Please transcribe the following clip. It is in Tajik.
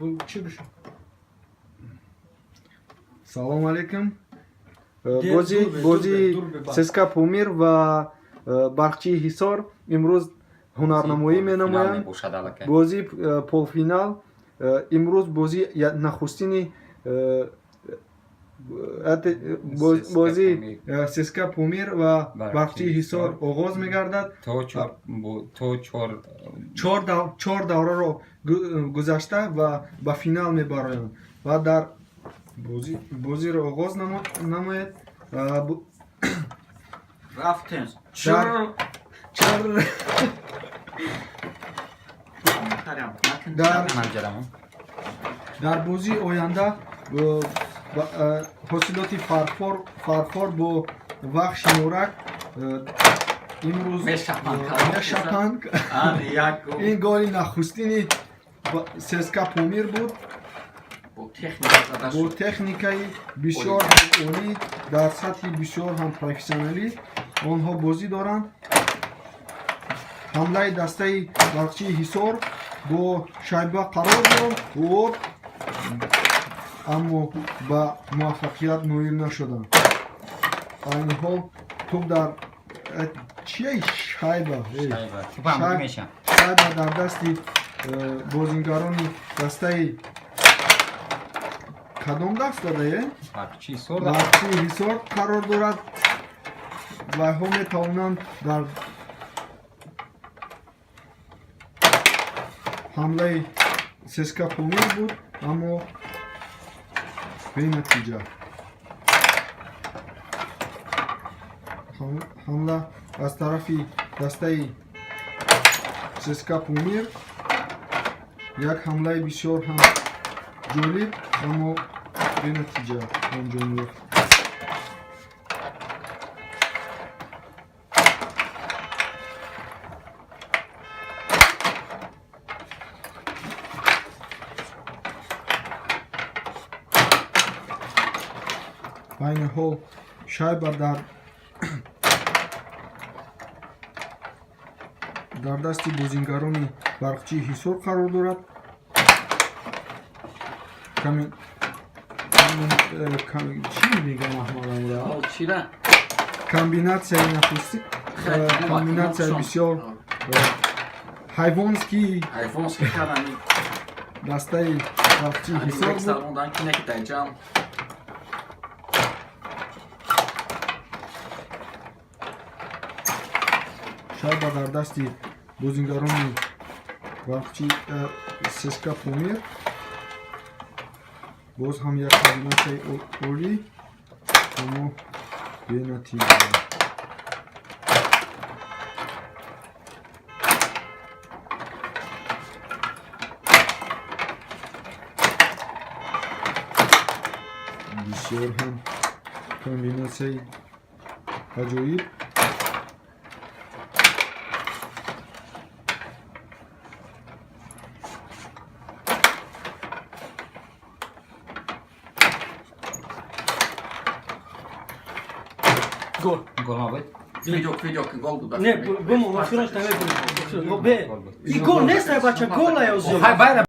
Чӣ бишо? Салом алейкум. Дер, Бозӣ дур бе, бозии дур бе, дур бе, ба. ССК Помир ва Барқчии Ҳисор имрӯз ҳунарнамоӣ менамоянд. Мебошад аллакай. Бозии полфинал, имрӯз бозии нахустини ССК бозии Помир. ССК Помир ва Барқчии Барқчии Ҳисор Ҳисор. оғоз мегардад. То чор то чор. Чор давраро гузашта ва ба финал мебароянд ва дар бозиро оғоз намояд. Рафтем. Чор. Карам. Дар Манҷарамо. Дар бозии оянда ҳосилоти Фархор бо Вахши Норак имрӯз Мешапанд. Мешапанд. Ан як гол. Ин голи нахустини ССК Помир буд. Бо техника зада Бо шуд. техникаи бисёр ҳам олӣ, дар сатҳи бисёр ҳам профессионалӣ онҳо бозӣ доранд. Ҳамлаи дастаи Барқчии Ҳисор бо шайба қарор доранд, аммо ба муваффақият ноил нашуданд. Айни ҳол тӯб дар чия, шайба, эй. Шайба. Тупам меша. Шайба дар дасти бозингарони дастаи кадом даст додае? Барқчии Ҳисор. Барқчии Ҳисор қарор дорад. Вайҳо метавонанд дар ҳамлаи ССК Помир буд, аммо бенатиҷа. Ҳамла аз тарафи дастаи ССК Помир, як ҳамлаи бисёр ҳам ҷолиб, аммо бенатиҷа анҷом ёфт. Айни ҳол шайба дар дасти бозингарони Барқчии Ҳисор қарор дорад. Чӣ мегам, Аҳмадамра? Чира? Комбинатсияи нахусти, комбинатсияи бисёр ҳайвонский. Ҳайвонский кардани. Дастаи Барқчии Ҳисор буд. Сарондан кине ки даҷам. Шайба дар дасти бозингарони Барқчи ССК Помир, боз ҳам як комбинатсияи олӣ, аммо бенатиҷа. Бисёр ҳам комбинатсияи аҷоиб. Гол. Гол набуд? Видео, видео ки гол буд. Не, бумон, охираш намебурем. Бе. И гол нест, ай бача, гол ай озиё. Хай байра.